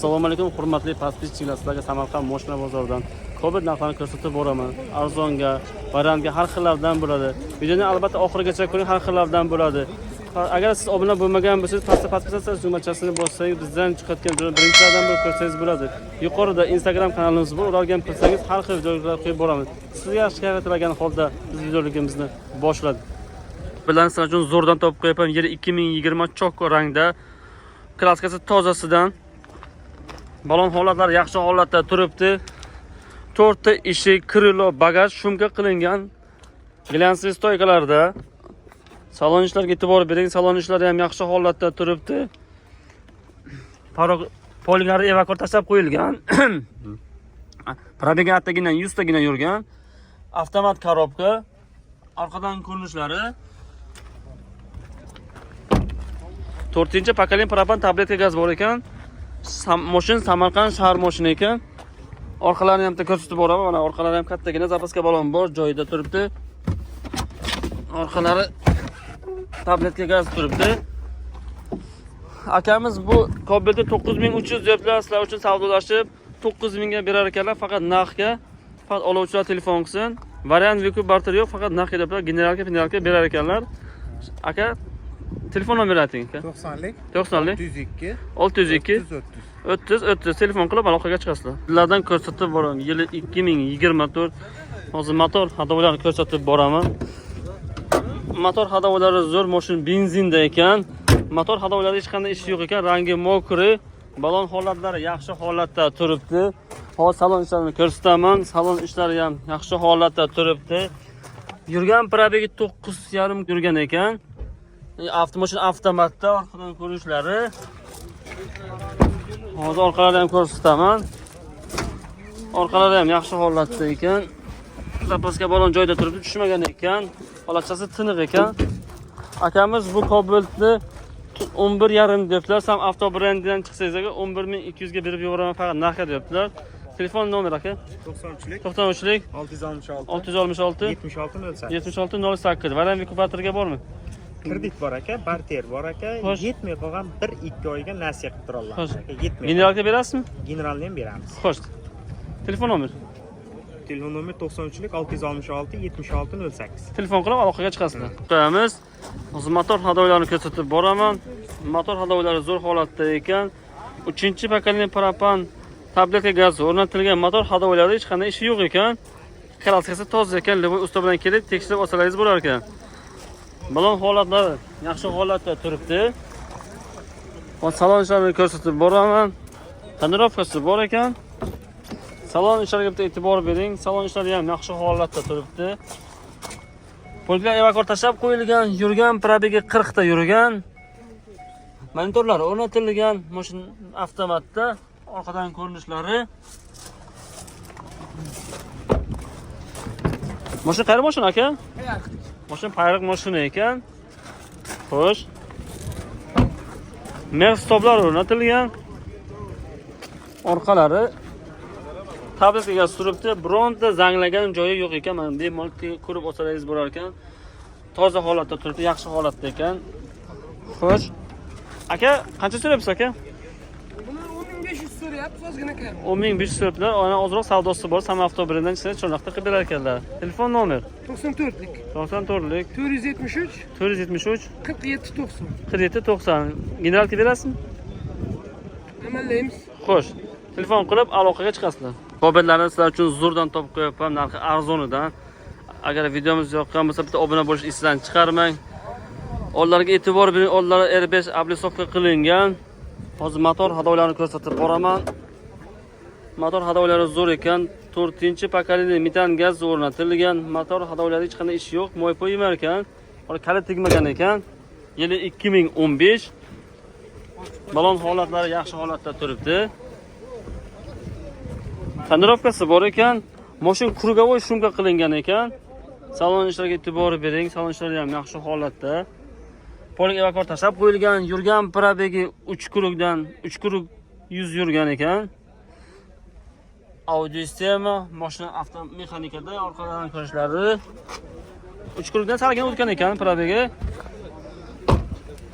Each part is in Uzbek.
Assalomu alaykum, hurmatli подписчик lar. Sizlarga Samarqand moshina bozoridan Cobalt narxlarini ko'rsatib boraman. Arzonga, variantga, har xillardan bo'ladi. Videoni albatta oxirigacha ko'ring, har xillardan bo'ladi. Agar siz obuna bo'lmagan bo'lsangiz, pastda подписаться tugmachasini bossangiz, bizdan chiqayotgan videoni birinchilardan bo'lib ko'rsangiz bo'ladi. Yuqorida Instagram kanalimiz bor, ularga ham kirsangiz, har xil videolar qo'yib boramiz. Sizga yaxshi kayfiyat tilagan holda biz videoligimizni boshladik. Bilan sizlar uchun zo'rdan topib qo'yapman. Yili 2020, chok rangda. Краска si tozasidan. Balon holatlari yaxshi holatda turibdi. To'rtta eshik, крыло, bagaj, шумка qilingan. Глянцевый стойка larda. Salon ishlariga e'tibor bering. Salon ishlari ham yaxshi holatda turibdi. Порог полик lari evakor tashlab qo'yilgan. Пробег atdagidan 100 tagina yurgan. Avtomat коробка. Orqadan ko'rinishlari. To'rtinchi поколение propan, tabletka gaz bor ekan. Moshin Samarqand shahar moshina ekan. Orqalarini ham bitta ko'rsatib boraman. Mana, orqalari ham kattagina, запаска balon bor, joyida turibdi. Orqalari tabletka gaz turibdi. Akamiz bu Cobaltni 9300 debdilar, sizlar uchun savdolashib 9000 ga berar ekanlar, faqat narxga. Faqat oluvchilar telefon qilsin. Variant выкуп, barter yo'q, faqat narxga debdilar. Генералка, финералка berar ekanlar. Aka, telefon nomerini ayting, aka. 90lik. 90lik. 602. 602. 30 30. 30 30, telefon qilib aloqaga chiqasizlar. Sizlardan ko'rsatib boraman. Yili 2024. Hozir motor ходовой larni ko'rsatib boraman. Motor ходовой lari zo'r, mashina benzinda ekan. Motor ходовой larda hech qanday ish yo'q ekan. Rangi мокрый. Balon holatlari yaxshi holatda turibdi. Hozir salon ishlarini ko'rsataman. Salon ishlari ham yaxshi holatda turibdi. Yurgan пробег i 9,5 yurgan ekan. Avtomashina avtomatda, orqadan ko'rinishlari. Hozir orqalarni ham ko'rsataman. Orqalari ham yaxshi holatda ekan. Запаска balon joyida turibdi, tushmagan ekan. Holatchasi tiniq ekan. Akamiz bu Cobaltni 11,5 debdilar. Sam avto brendidan chiqsangiz aka, 11 200 ga berib yuboraman, faqat narxga debdilar. Telefon nomeri, aka? 93lik. 93lik. 666. 666. 76 08. 76 08. Variant выкуп, barterga bormi? Kredit bor, aka, barter bor, aka. Yetmay qolgan 1-2 oyga nasiya qilib tura olamiz, aka, yetmay. Генералка berasizmi? Генерал ni ham beramiz. Xo'sh. Telefon nomer. Telefon nomer 93lik 666 76 08. Telefon qilib aloqaga chiqasizlar. Qo'yamiz. Hozir motor ходовой larni ko'rsatib boraman. Motor ходовой lari zo'r holatda ekan. Uchinchi поколение propan, tabletka gaz o'rnatilgan. Motor ходовой larda hech qanday ishi yo'q ekan. Краска si toza ekan. Любой usta bilan kelib tekshirib olsangiz bo'lar ekan. Balon holatlari yaxshi holatda turibdi. Hozir salon ishlarini ko'rsatib boraman. Тонировка si bor ekan. Salon ishlariga bitta e'tibor bering. Salon ishlari ham yaxshi holatda turibdi. Полик lar evakor tashlab qo'yilgan, yurgan пробег i 40 ta yurgan. Monitorlar o'rnatilgan, mashina avtomatda, orqadan ko'rinishlari. Mashina qayerda mashina, aka? Mashina Payariq mashina ekan. Xo'sh. Merx stoplar o'rnatilgan. Orqalari tabletkaga turibdi. Bironta zanglagan joyi yo'q ekan. Mana, bemalol ko'rib olsangiz bo'lar ekan. Toza holatda turibdi, yaxshi holatda ekan. Xo'sh. Aka, qancha so'rayapsiz, aka? Buni 10 500 so'rayapmiz, ozgina kam. 10 500 so'rabdilar. Ana, ozroq savdosi bor. Sam avto brendidan chiqsa, chiroyli qilib berar ekanlar. Telefon nomer? 94lik. 94lik. 473. 473. 47 90. 47 90. Генералка berasizmi? Amallaymiz. Xo'sh. Telefon qilib aloqaga chiqasizlar. Cobaltlarni sizlar uchun zo'rdan topib qo'yapman, narxi arzonidan. Agar videomiz yoqqan bo'lsa, bitta obuna bo'lish esdan chiqarmang. Oldlariga e'tibor bering, oldlari R5 облицовка qilingan. Hozir motor ходовой larni ko'rsatib boraman. Motor ходовой lari zo'r ekan. 4 поколение metan gaz o'rnatilgan. Motor ходовой larda hech qanday ish yo'q, moy qo'ymar ekan. Hali kalit tegmagan ekan. Yili 2015. Balon holatlari yaxshi holatda turibdi. Тонировка si bor ekan. Mashina круговой шумка qilingan ekan. Salon ishlariga e'tibor bering. Salon ishlari ham yaxshi holatda. Полик evakor tashlab qo'yilgan. Yurgan пробег i 3 круг dan 3 круг 100 yurgan ekan. Audio sistema, mashina avto mexanikada, orqadan ko'rinishlari. 3 круг dan salgina o'tgan ekan пробег i.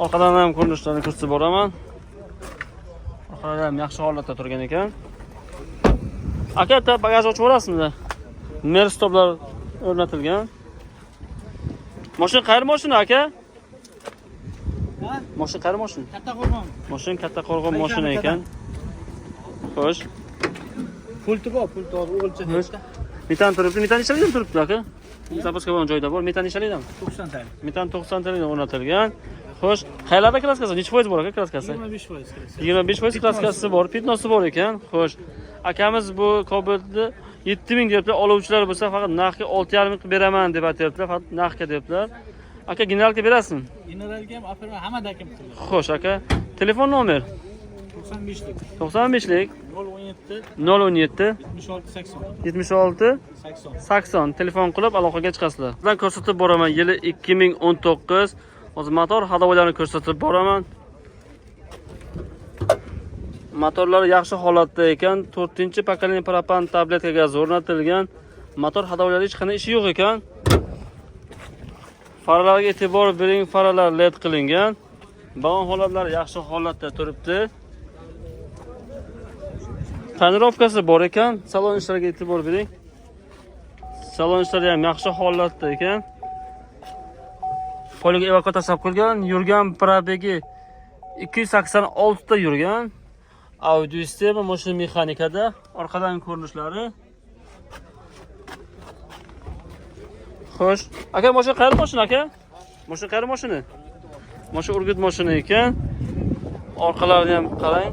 Orqadan ham ko'rinishlarini ko'rsatib boraman. Orqalari ham yaxshi holatda turgan ekan. Aka, bitta bagaj ochib yuborasizmi? Merstoplar o'rnatilgan. Mashina qayerda mashina aka? Mashina qayerda mashina? Kattaqo'rg'on. Mashina Kattaqo'rg'on mashina ekan. Xo'sh. Pulti bor, pulti bor, o'g'ilcha. Xo'sh. Metan turibdi. Metan nechalikdan turibdi aka? Zapaska bo'lgan joyda bor. Metan nechalikdan? 90 talik. Metan 90 talikdan o'rnatilgan. Xo'sh, qayerlarda kraskasi? Necha foiz bor aka kraskasi? 25% kirasi. 25% kraskasi bor, pitnosi bor ekan. Xo'sh, akamiz bu Cobaltni 7000 deyaptilar. Oluvchilar bo'lsa faqat narxga 6,5 qilib beraman deb aytyaptilar, faqat narxga deyaptilar. Aka, generalga berasizmi? Generalga ham operator hamma dokumentlar. Xo'sh, aka. Telefon nomer 95lik 95lik 017 017 76 80 76 80. 80 telefon qilib aloqaga chiqasizlar. Sizdan ko'rsatib boraman yili 2019. Hozir motor hadovoylarni ko'rsatib boraman. Motorlari yaxshi holatda ekan. 4-pokoleniya propan tabletka gaz o'rnatilgan. Motor hadovoylarida hech qanday ishi yo'q ekan. Faralarga e'tibor bering, faralar led qilingan. Balon holatlari yaxshi holatda turibdi. Tonirovkasi bor ekan. Salon ishlariga e'tibor bering. Salon ishlari ham yaxshi holatda ekan. Poliga evakuatsiya tashlab qo'yilgan, yurgan probegi 286 ta yurgan. Audio sistema mashina mexanikada, orqadan ko'rinishlari. Xo'sh, aka mashina qayerda mashina aka? Mashina qayerda mashina? Mashina Urgut mashina ekan. Orqalarini ham qarang.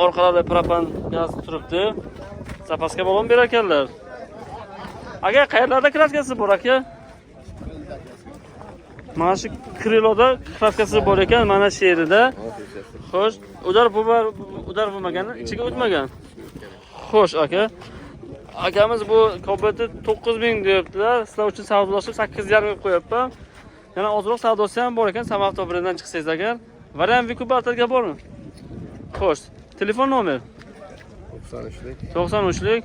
Orqalarida propan gaz turibdi. Zapaska balon berar ekanlar. Aka, qayerlarda kraskasi bor aka? Mana shu kriloda kraskasi bor ekan, mana shu yerida. Xo'sh, udar bu udar bo'lmagan, ichiga o'tmagan. Xo'sh, aka. Akamiz bu Cobaltni 9000 deyaptilar. Sizlar uchun savdolashib 8,5 qilib qo'yapman. Yana ozroq savdosi ham bor ekan, Samavto brendidan chiqsangiz agar. Variant Vikubatorga bormi? Xo'sh, telefon nomer 93lik 93lik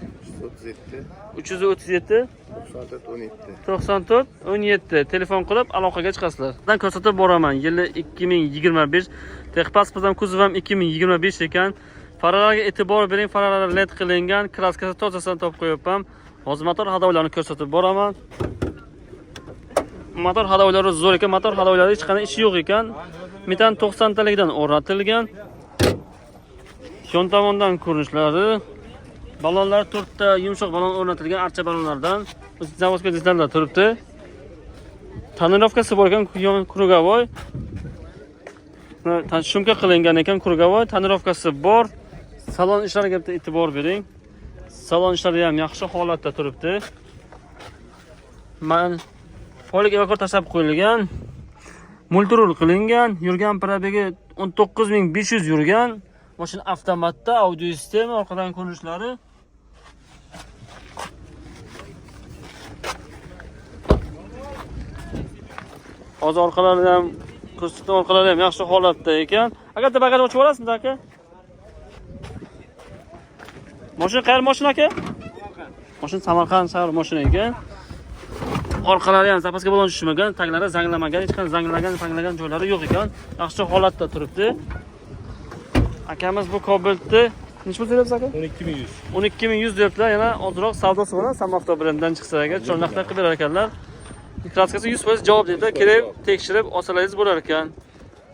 337 337 94 17. 94 17 telefon qilib aloqaga chiqasizlar. Dan ko'rsatib boraman. Yili 2025. Texpasport ham kuzov ham 2025 ekan. Faralarga e'tibor bering, faralar led qilingan, kraskasi tozasini topib qo'yapman. Hozir motor hadovoylarini ko'rsatib boraman. Motor hadovoylari zo'r ekan, motor hadovoylarida hech qanday ishi yo'q ekan. Metan 90 talikdan o'rnatilgan. Yon tomondan ko'rinishlari. Balonlar 4 ta yumshoq balon o'rnatilgan archa balonlardan. Zavodga detallar turibdi. Tonirovkasi bor ekan, yon krugovoy. Shumka qilingan ekan krugovoy, tonirovkasi bor. Salon ishlariga bitta e'tibor bering. Salon ishlari ham yaxshi holatda turibdi. Man polik evakor tashlab qo'yilgan. Multirul qilingan, yurgan probegi 19500 yurgan. Mashina avtomatda, audio sistema, orqadan ko'rinishlari. Hozir orqalari ham ko'rsatgan, orqalari ham yaxshi holatda ekan. Aka, bitta bagaj ochib yuborasizmi aka? Mashina qayerda mashina aka? Mashina Samarqand shahar mashina ekan. Orqalari ham zapaska balon tushmagan, taglari zanglamagan, hech qanday zanglagan, panglagan joylari yo'q ekan. Yaxshi holatda turibdi. Akamiz bu Cobaltni necha pul deyapsiz aka? 12100. 12100 deyaptilar. Yana ozroq savdosi bilan Samavto brendidan chiqsa agar chiroyli narxda qilib berar ekanlar. Kraskasi 100% javob deydi. Kelib tekshirib olsalaringiz bo'lar ekan.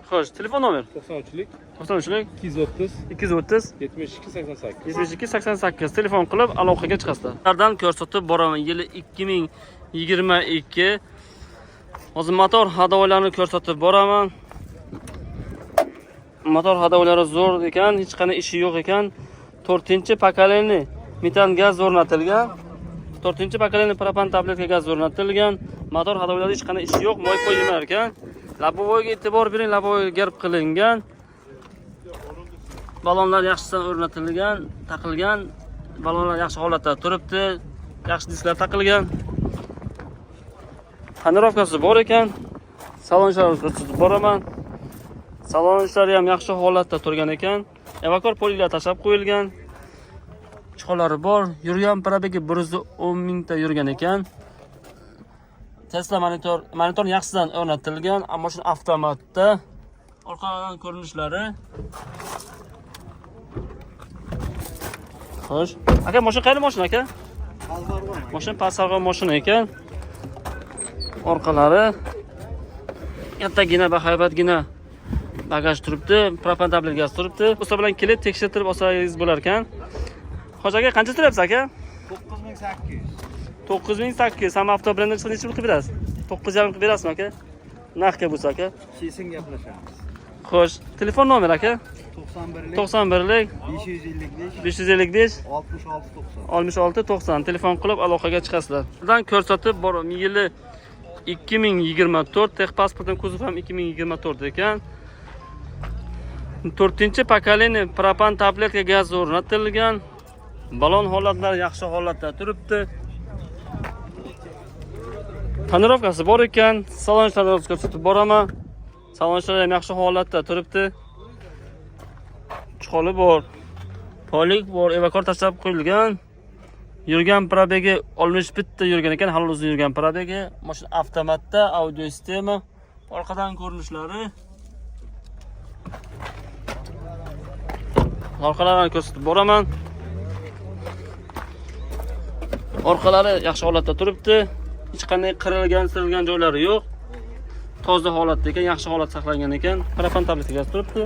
Xo'sh, telefon nomer 93lik 93lik 230 230 72 88. 72 88 telefon qilib aloqaga chiqasizlar. Ulardan ko'rsatib boraman. Yili 2022. Hozir motor hadovoylarini ko'rsatib boraman. Motor hadovoylari zo'r ekan, hech qanday ishi yo'q ekan. 4-pokoleniya metan gaz o'rnatilgan. 4-pokoleniya propan tabletka gaz o'rnatilgan. Motor hadovoylarida hech qanday ishi yo'q, moy poy yemar ekan. Labovoyga e'tibor bering, labovoy gerb qilingan. Balonlar yaxshisidan o'rnatilgan, taqilgan. Balonlar yaxshi holatda turibdi. Yaxshi disklar taqilgan. Tonirovkasi bor ekan. Salon ishlarini ko'rsatib boraman. Salon ishlari ham yaxshi holatda turgan ekan. Evakor polilar tashlab qo'yilgan. Chiqonlari bor. Yurgan probegi 110 mingta yurgan ekan. Tesla monitor yaxshidan o'rnatilgan, ammo shuni avtomatda Orqadan ko'rinishlari. Xo'sh. Aka, mashina qayerda mashina aka? Mashina Pastdarg'om mashina ekan. Orqalari kattagina, bahaybatgina bagaj turibdi, propan tabletkasi turibdi. Usta bilan kelib tekshirtirib olsangiz bo'lar ekan. Xo'sh aka, qancha so'rayapsiz aka? 9800. 9800. Ham avto brenddan chiqsa necha pul qilib berasiz? 9,5 qilib berasizmi aka? Narxga bo'lsa aka. Kesin gaplashamiz. Xo'sh, telefon nomeri aka? 91lik 91lik 555 555 66 90. 66 90 telefon qilib aloqaga chiqasizlar. Bundan ko'rsatib boraman. Yili 2024, texpasportning kuzovi ham 2024 ekan. 4-pokoleniya propan tabletka gaz o'rnatilgan. Balon holatlari yaxshi holatda turibdi. Tonirovkasi bor ekan. Salon ishlarini ko'rsatib boraman. Salon ishlari ham yaxshi holatda turibdi. Chiholi bor. Polik bor, evakor tashlab qo'yilgan. Yurgan probegi 61 ta yurgan ekan, hali uzun yurgan probegi. Mashina avtomatda, audio sistema, orqadan ko'rinishlari. Orqalarini ko'rsatib boraman. Orqalari yaxshi holatda turibdi. Hech qanday qirilgan, sirilgan joylari yo'q. Toza holatda ekan, yaxshi holat saqlangan ekan. Propan tabletkasi turibdi.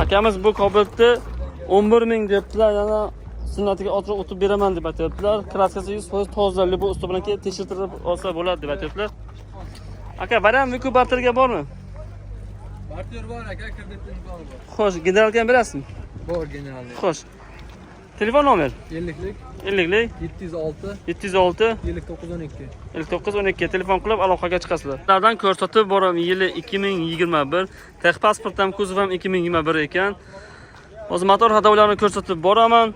Akamiz bu Cobaltni 11 000 debdilar, yana sunnatiga ozroq o'tib beraman deb aytyaptilar. Kraskasi 100% toza, bu usta bilan kelib tekshirtirib olsa bo'ladi deb aytyaptilar. Aka, variant Viku barterga bormi? Barter bor aka, kredit imkoni bor. Xo'sh, generalga ham berasizmi? Bor generallik. Xo'sh. Telefon nomer 50lik 50lik 706 706 59 12. 59 12 telefon qilib aloqaga chiqasizlar. Ulardan ko'rsatib boraman. Yili 2021, texpasport ham kuzov ham 2021 ekan. Hozir motor hadovlarini ko'rsatib boraman.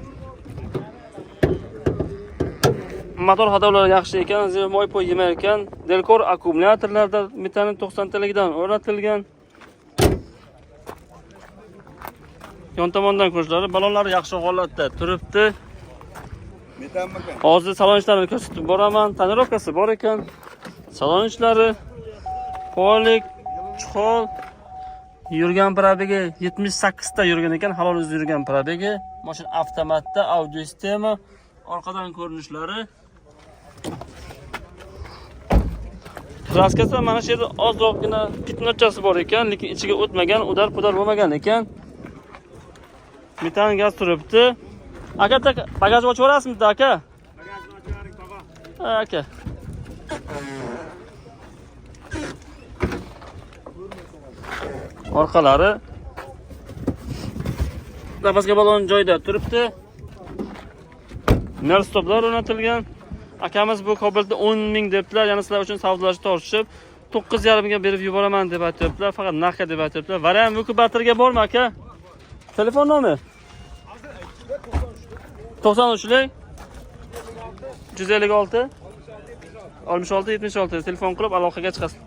Motor hadovlari yaxshi ekan, moy poy yemar ekan. Delkor akkumulyatorlarda metanin 90 taligidan o'rnatilgan. Yon tomondan ko'rishlari, balonlari yaxshi holatda turibdi. Hozir salon ishlarini ko'rsatib boraman. Tonirovkasi bor ekan. Salon ishlari, polik, chihol, yurgan probegi 78 ta yurgan ekan, halol o'zi yurgan probegi. Mashina avtomatda, audio sistema, orqadan ko'rinishlari. Kraskasi mana shu yerda ozroqgina pitnochasi bor ekan, lekin ichiga o'tmagan, udar-pudar bo'lmagan ekan. Metan gaz turibdi. Aka, tak bagajni ochib yuborasizmi aka? Bagajni ochib tog'a. Ha, aka. Orqalari zapaska balon joyida turibdi. Nal stoplar o'rnatilgan. Akamiz bu Cobaltni 10 ming debdilar, yana sizlar uchun savdolashib tortishib 9,5 ga berib yuboraman deb aytyaptilar, faqat narxga deb aytyaptilar. Variant Vuku Batterga bormi aka? Telefon nomer 93lik 156 66 76 telefon qilib aloqaga chiqasiz.